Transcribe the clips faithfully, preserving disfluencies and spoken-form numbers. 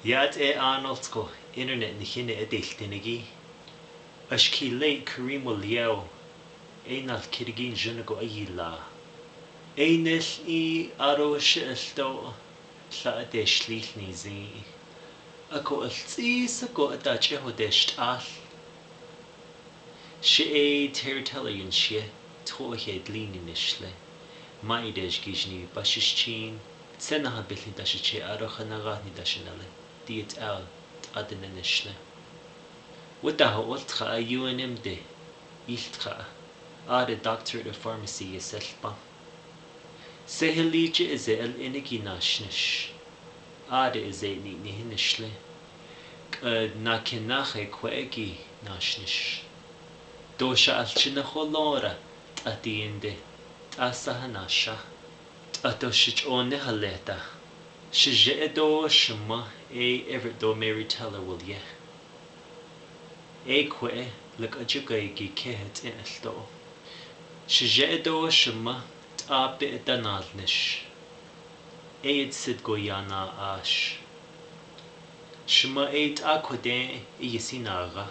Yat e Arnold ko internet ni hine e dil tinigi. Ashki lei Karim Liao. E nal kirigin jun ko ayila. E nel i aro shi el to. Tla ade shli ni zi. Ako el tsi sa ko ata che ho de shtal. Shi e Terry Teller yun shi e, to he dli ni nishle. Ma i de shki ni ba shi chin, tsena ha bil ni da shi che aro khana ga ni da shi nale. Di et al, ta de ne nishle. Wata ho ol tkha a U N M de, il tkha a, a de Doctorate of Pharmacy ye selpa. Seheli che eze el eneki nashnish. Ade eze ni ni hinishle. K'e na kena he kwe eki nashnish. Do sha al china holora, ta tiende, ta saha nasha. Ta do shich one haleta. Shije e do shima e ever do Mary Teller wul ye. E kwe, lak ajukai ki kehet e alto. Shije e do shima, ta pe e ta nal nish. E et sit go yana ash. Shima e ta kode e yesinaga.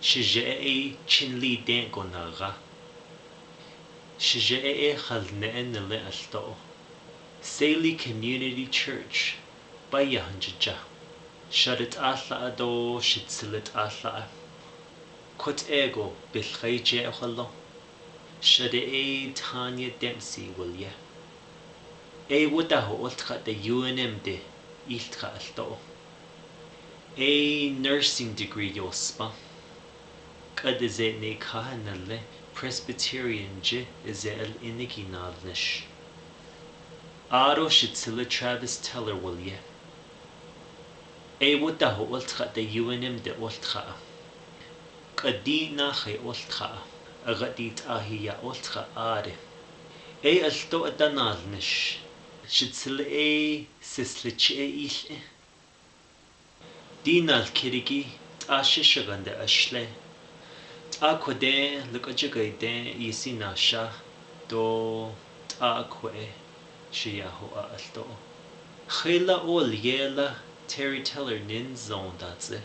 Shije e chin li den go naga. Shije e hal ne en le alto. Seheli Community Church, ba ya han jija. Sharit ala do, shit silit ala. Kot ego, bil khai je halo. Shade e Tanya Dempsey wul ye. E wata ho ol tkha de U N M de, il tkha alto. E nursing degree yospa. K'e eze ne kaha nale Presbyterian je eze el eneki nal nish. Aro shit sila Travis Teller wul ye. E wata ho ol tkha de U N M de ol tkha. K'e di na he ol tkha. Aga di ta hi ya ol tkha are. E alto a ta nal nish. Shit sila e sisle che e il e. Di nal kiriki, ta shi shagan de ashle. Ta kode, lak ajukai de, yesina sha, do, ta kwe, shi ya ho a alto. Khela ol yela, Terry Teller nin zong da tse.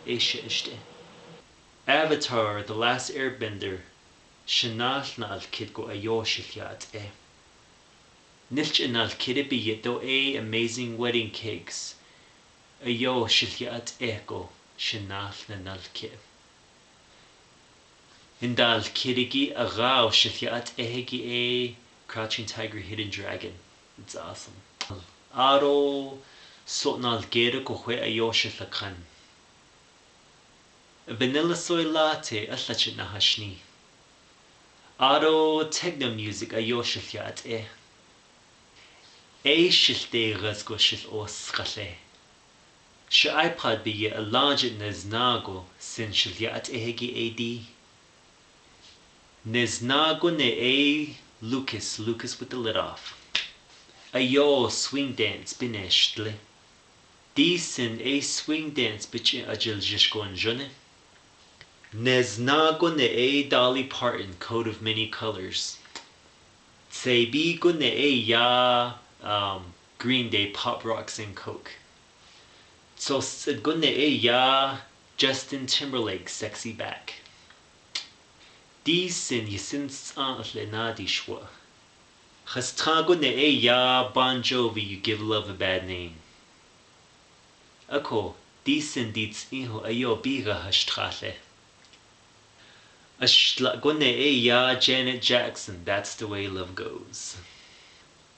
E shi eshte. Avatar, The Last Airbender, shinal na al kit ko ayo shil ya at e. Nilch inal kiri bi yeto e Amazing Wedding Cakes. Ayo shil ya at e ko, shinal na nal kit. Indal kiriki agao shil ya at e hegi e Crouching Tiger, Hidden Dragon. It's awesome. Aro so nal kiri ko hwe ayo shil la khan. Vanilla Soy Latte, a hlachin a hashni. Aro techno music ayo shil ya at e. E shil te gas go shil os kale. Shi iPod bi ye a lajit ne znago sin shil ya at e hegi A D. Ne znago ne e Lucas, Lucas with the lid off. Ayo swing dance binesh dli. Di sin a swing dance bich ajil jishkon jone. Ne znago ne a Dolly Parton, Coat of Many Colors. Tsebi go ne a ya, um, Green Day, Pop Rocks and Coke. So sid go ne a ya Justin Timberlake, Sexy Back. Di sin yisin sang le na di shwa. Khas tha go ne a ya Bon Jovi, You Give Love a Bad Name. Ako, di sin di tsi ho ayo bi ga hash tha le. Ash la go ne a ya Janet Jackson, That's the Way Love Goes.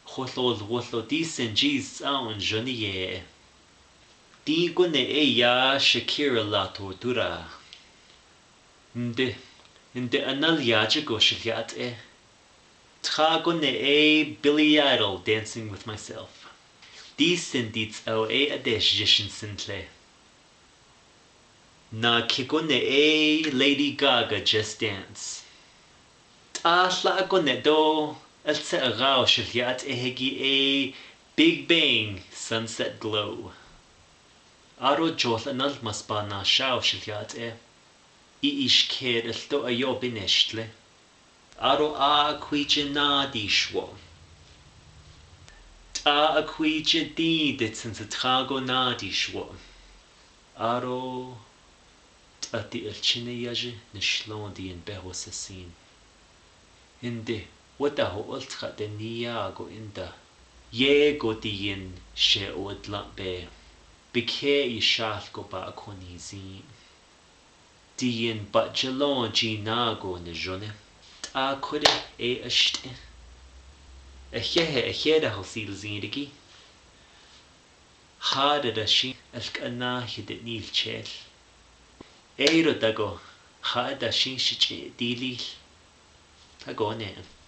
Khotlo, khotlo di sin ji sang joni ye. Di go ne a ya Shakira, La Tortura. Nde, nde anal ya je go shil ya at e. Tha go ne a Billy Idol, Dancing with Myself. Di sin di tsau a adesh jishin sin tle. Na ki go ne a Lady Gaga, Just Dance. Ta hla go ne do, el se agao shil ya at e hegi a Big Bang, Sunset Glow. Aro jol anal mas ba na shao shil ya at e. I ish ked el to ayo binesh tle. Aro a kwi jena di shwo. A akhui je di de tsen sa thago na di shwo. Aro, a ti el chine yaje ne shlong di en beho sasin. Inde, wata ho ol tkha de nia go inda. Ye go di yen she o dlam be. Bikhe i shal ko ba ko ni zi. Di yen ba jelo ji na go ne jone. Ta khude e ashte. A he he a he da ho sil zi de ki. Ha da da shi al kana hi de nil chel. E ro da go. Ha da shi shi che di li. Ta go ne.